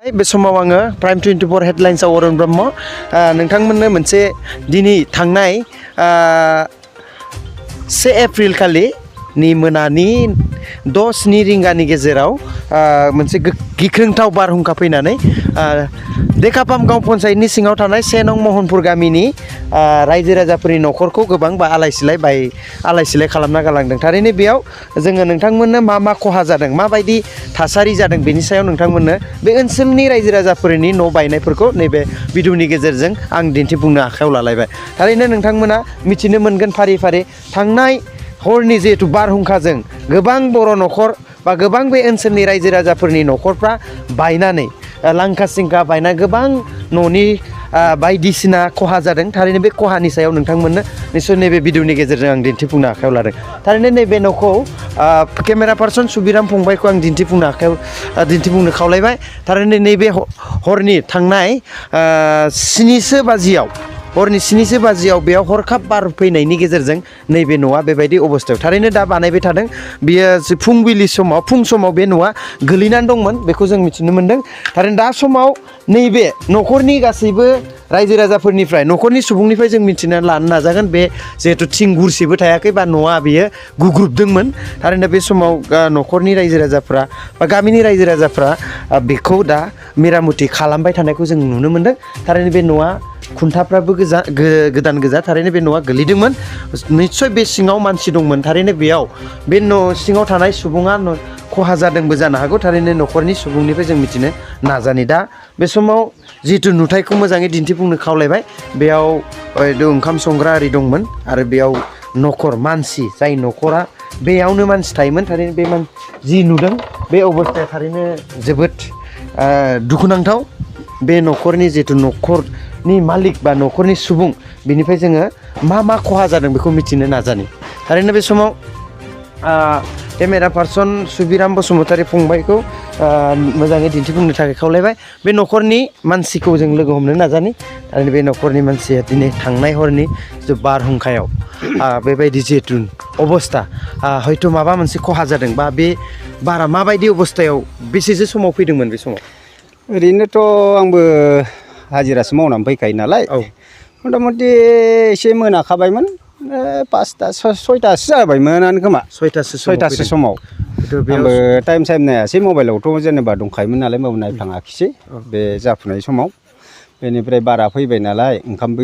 बे समाव आङो प्राइम 24 हेडलाइन्सआव अरुण ब्रह्म नोंथांमोननो मोनसे दिनै थांनाय 1 एप्रिल खालि नि मोनानि 6-7 रिंगानि गेजेराव मोनसे गिख्रंथाव बारहुंखा फैनानै देकापाम गाव पन्सायतनि सिङाव थानाय 1 नं महनपुर गामिनि रायजो राजाफोरनि न'खरखौ गोबां आलाय सिलाय खालामना गालांदों। थारैनो बेयाव जोङो नोंथांमोननो मा खहा जादों माबायदि थासारि जादों बेनि सायाव नोंथांमोननो बे ओनसोलनि रायजो राजाफोरनि न' बायनायफोरखौ नैबे भिडिअनि गेजेरजों आं दिन्थिफुंनो आखायाव लालायबाय। थारैनो नोंथांमोना मिथिनो मोनगोन फारि फारि थांनाय हरनि जिहेतु बारहुंखाजों गोबां बर' न'खर बा गोबां बे ओनसोलनि रायजो राजाफोरनि न'खरफ्रा बायनानै लांखा सिंखा बायना गोबां न'नि बायदिसिना खहा जादों। थारैनो बे खहानि सायाव नोंथांमोननो निस्सय नैबे भिडिअनि गेजेरजों आं दिन्थिफुंनो आखायाव लादों। थारैनो नैबे न'खौ केमेरा पार्सन सुबिराम फंबायखौ आं दिन्थिफुंनो खावलायबाय। थारैनो नैबे हरनि थांनाय 7 बाजियाव बेयाव हरखाब बार फैनायनि गेजेरजों नैबे न'आ बेबायदि अबस्थायाव थारैनो दा बानायबाय थादों। बियो फुं समाव बे न'आ गोलैनानै दंमोन बेखौ जों मिथिनो मोन्दों। थारैनो दा समाव नैबे न'खरनि गासैबो रायजो राजाफोरनिफ्राय न'खरनि सुबुंनिफ्राय जों मिथिना लानो नाजागोन बे जिहेतु थिं गुरसेबो थायाखै बा न'आ बेयो गुग्रुबदोंमोन। थारैनो बे समाव न'खरनि रायजो राजाफ्रा बा गामिनि रायजो राजाफ्रा बेखौ दा मेरामति खालामबाय थानायखौ जों नुनो मोन्दों। थारैनो बे न'आ खुन्थाफ्राबो गोदान गोजा। थारैनो बे न'आ गोलैदोंमोन निस्सय बे सिङाव मानसि दंमोन। थारैनो बेयाव बे न' सिङाव थानाय सुबुङा खहा जादोंबो जानो हागौ। थारैनो न'खरनि सुबुंनिफ्राय जों मिथिनो नाजानि दा बे समाव जिहेतु नुथायखौ मोजाङै दिन्थिफुंनो खावलायबाय। बेयाव ओंखाम संग्रा आरि दंमोन आरो बेयाव मानसि जाय न'खरा बेयावनो मानसि थायोमोन। थारैनो बे जि नुदों बे अबस्थाया थारैनो जोबोद दुखुनांथाव। बे न'खरनि जिहेतु न'खरनि मालिक बा न'खरनि सुबुं बिनिफ्राय जोङो मा खहा जादों बेखौ मिथिनो नाजानि। थारैनो बे समाव केमेरा पार्सन सुबिराम बसुमतारी फंबायखौ मोजाङै दिन्थिफुंनो थाखाय खावलायबाय। बे न'खरनि मानसिखौ जों लोगो हमनो नाजानि। थारैनो बे न'खरनि मानसिया दिनै थांनाय हरनि जिथु बारहुंखायाव बेबायदि जिहेतु अबस्था हयथ' माबा मोनसे खहा जादों बा बे बारा माबायदि अबस्थायाव बेसेसो समाव फैदोंमोन बे समाव? ओरैनोथ' आंबो हाजिरासो मावनानै फैखायो नालाय मथा मथि एसे मोनाखाबायमोन। 5टा 6टासो जाबायमोनानो खोमा 6टासो समाव आंबो टाइम नायासै मबाइलावथ' जेनेबा दंखायोमोन नालाय माबा नायफ्लाङाखिसै बे जाफुनाय समाव। बेनिफ्राय बारा फैबाय नालाय ओंखामबो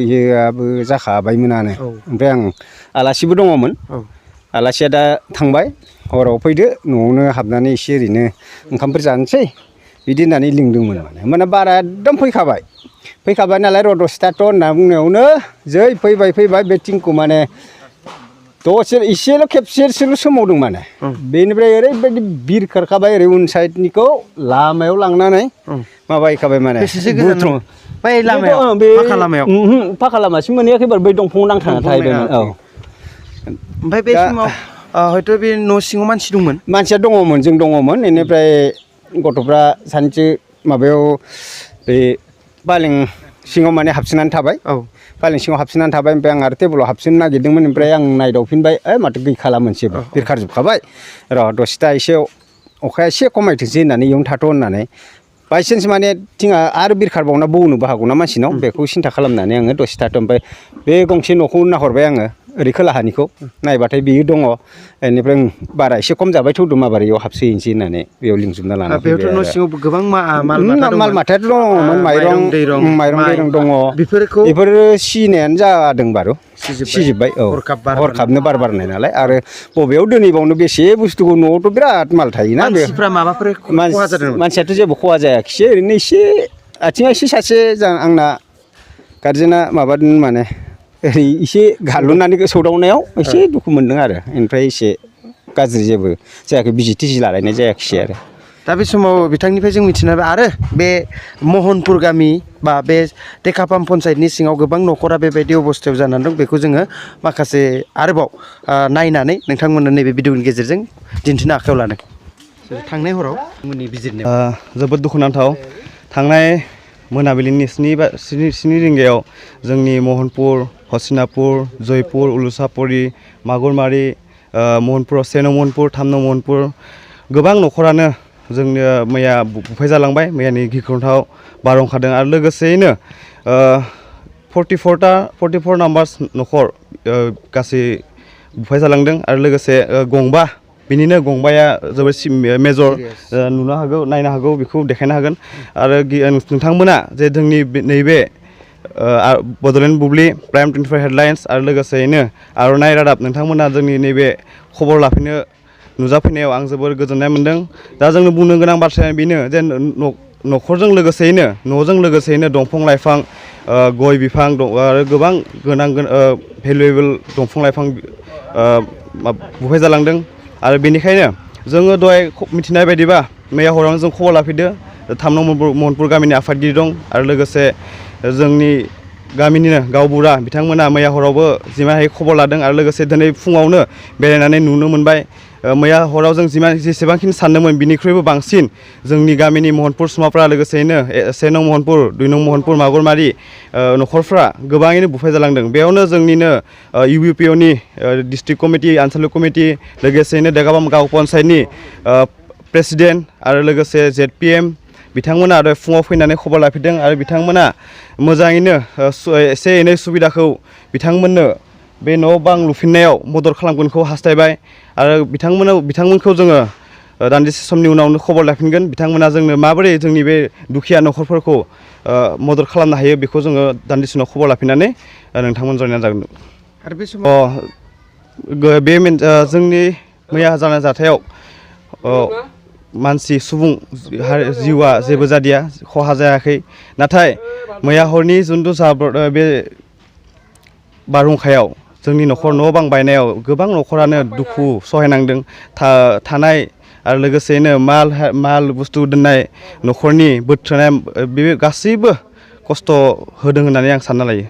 जाखाबायमोनानो। ओमफ्राय आं आलासिबो दङमोन। आलासिया दा थांबाय हराव फैदो न'आवनो हाबनानै एसे ओरैनो ओंखामफोर जानोसै बिदि होननानै लिंदोंमोन। माने बारा एकदम फैखाबाय नालाय र' दसे थाथ' होनना बुंनायावनो जै फैबाय बे थिंखौ माने दसे एसेल' खेबसेसोल' सोमावदों माने। बेनिफ्राय ओरैबायदि बिरखारखाबाय ओरै उन साइडनिखौ लामायाव लांनानै माबाहैखाबाय माने। फाखा लामासिम मोनहैयाखै बारु बै दंफाङाव नांथाना थाहैबायमोन। ओमफ्राय बे समाव हयथ' बे न' सिङाव मानसि दंमोन? मानसिया दङमोन, जों दङमोन। बेनिफ्राय गथ'फ्रा सानैसो माबायाव बे फालें सिङाव माने हाबसोनानै थाबाय। फालें सिङाव हाबसोनानै थाबाय। ओमफ्राय आं आरो टेबोलाव हाबसोनो नागिरदोंमोन। ओमफ्राय आं नायदावफिनबाय माथो गैखाला मोनसेबो बिरखारजोबखाबाय। र' दसे दा एसे अखाया एसे खमायथोंसै होननानै इयावनो थाथ' होननानै बायसान्स माने थिङा आरो बिरखारबावना बौनोबो हागौना मानसिनाव बेखौ सिन्था खालामनानै आङो दसे थाथ'। ओमफ्राय बे गंसे न'खौ नाहरबाय आङो ओरै खोलाहानिखौ नायबाथाय बेयो दङ। बेनिफ्राय बारा एसे खम जाबाय थौदो माबारियाव हाबसोहैनोसै होननानै बेयाव लिंजोबना लाना फैबाय। बेयावथ' न' सिङाव गोबां माल माथायाथ' दङमोन। माइरं दैरं दङ। बेफोरो सिनायानो जादों बारु सिजोब्बाय। हरखाबनो बार बारनाय नालाय आरो बबेयाव दोनहैबावनो बेसे बुस्थुखौ न'आवथ' बिराद माल थायोना। मानसियाथ' जेबो खहा जायाखिसै ओरैनो एसे आथिङा एसे सासे आंना गारजेना माबादों माने ओरै एसे गारलुनानै सौदावनायाव एसे दुखु मोनदों आरो। ओमफ्राय एसे गाज्रि जेबो जायाखै बिजि थिजि लालायनाय जायाखिसै आरो। दा बे समाव बिथांनिफ्राय जों मिथिनो हाबाय आरो बे महनपुर गामि बा बे देकापाम पन्सायतनि सिङाव गोबां न'खरा बेबायदि अबस्थायाव जानानै दं। बेखौ जोङो माखासे आरोबाव नायनानै नोंथांमोननो नैबे भिडिअनि गेजेरजों दिन्थिनो आखायाव लादों। थांनाय हराव जोबोद दुखुनांथाव। थांनाय मोनाबिलिनि 7 रिंगायाव जोंनि महनपुर, हसिनापुर, जयपुर, उलुसापरि, मागुरमारि, महनपुराव 1 नं महनपुर, 3 नं महनपुर गोबां न'खरानो जोंनो मैया बुफाय जालांबाय मैयानि गिख्रंथाव बारहुंखादों आरो लोगोसेयैनो 44 नाम्बार्स न'खर गासै बुफाय जालांदों आरो लोगोसे गंबा बिनिनो गंबाया जोबोद मेजर नुनो हागौ नायनो हागौ बेखौ देखायनो हागोन आरो नोंथांमोना जे जोंनि नैबे बड'लेण्ड बुब्लि प्राइम 24 हेडलाइन्स आरो लोगोसेयैनो आर'नाइ रादाब नोंथांमोना जोंनि नैबे खबर लाफैनो नुजाफैनायाव आं जोबोर गोजोननाय मोन्दों दा जोंनो बुंनो गोनां बाथ्राया बेनो जे न'खरजों लोगोसेयैनो दंफां लाइफां गय बिफां आरो गोबां गोनां भेलुएबोल दंफां लाइफां बुफाय जालांदों आरो बेनिखायनो जोङो दहाय मिथिनाय बायदिबा मैया हरावनो जों खबर लाफैदो 3 नं महनपुर गामिनि आफादगिरि दं आरो लोगोसे जोंनि गामिनिनो गावबुरा बिथांमोना मैया हरावबो जिमान हायो खबर लादों आरो लोगोसे दिनै फुङावनो बेरायनानै नुनो मोनबाय मैया हराव जों जेसेबांखिनि सानदोंमोन बिनिख्रुइबो बांसिन जोंनि गामिनि महनपुर सुमाफ्रा लोगोसेयैनो 1 नं महनपुर 2 नं महनपुर मागुरमारि न'खरफ्रा गोबाङैनो बुफाय जालांदों बेयावनो जोंनिनो UBPOनि डिस्ट्रिक्ट कमिटि आनसलिक कमिटि लोगोसेयैनो देगाबाम गाव पन्सायतनि प्रेसिडेन्ट आरो लोगोसे ZPM बिथांमोना आरो फुङाव फैनानै खबर लाफैदों आरो बिथांमोना मोजाङैनो एसे एनै सुबिदाखौ बिथांमोननो बे न' बां लुफिननायाव मदद खालामगोनखौ हास्थायबाय आरो बिथांमोनखौ जोङो दान्दिसे समनि उनावनो खबर लाफिनगोन बिथांमोना जोंनो माबोरै जोंनि बे दुखिया न'खरफोरखौ मदद खालामनो हायो बेखौ जोङो दान्दिसे उनाव खबर लाफिननानै नोंथांमोन जयनानै जागोन आरो बे समाव बे जोंनि मैया जानाय जाथायाव मानसि सुबुं जिउआ जेबो जादिया खहा जायाखै नाथाय मैया हरनि जिथु बे बारहुंखायाव जोंनि न'खर न' बां बायनायाव गोबां न'खरानो दुखु सहायनांदों थानाय आरो लोगोसेयैनो माल बुस्थु दोननाय न'खरनि बोथ्रोनाय बे गासैबो खस्थ' होदों होननानै आं सानना लायो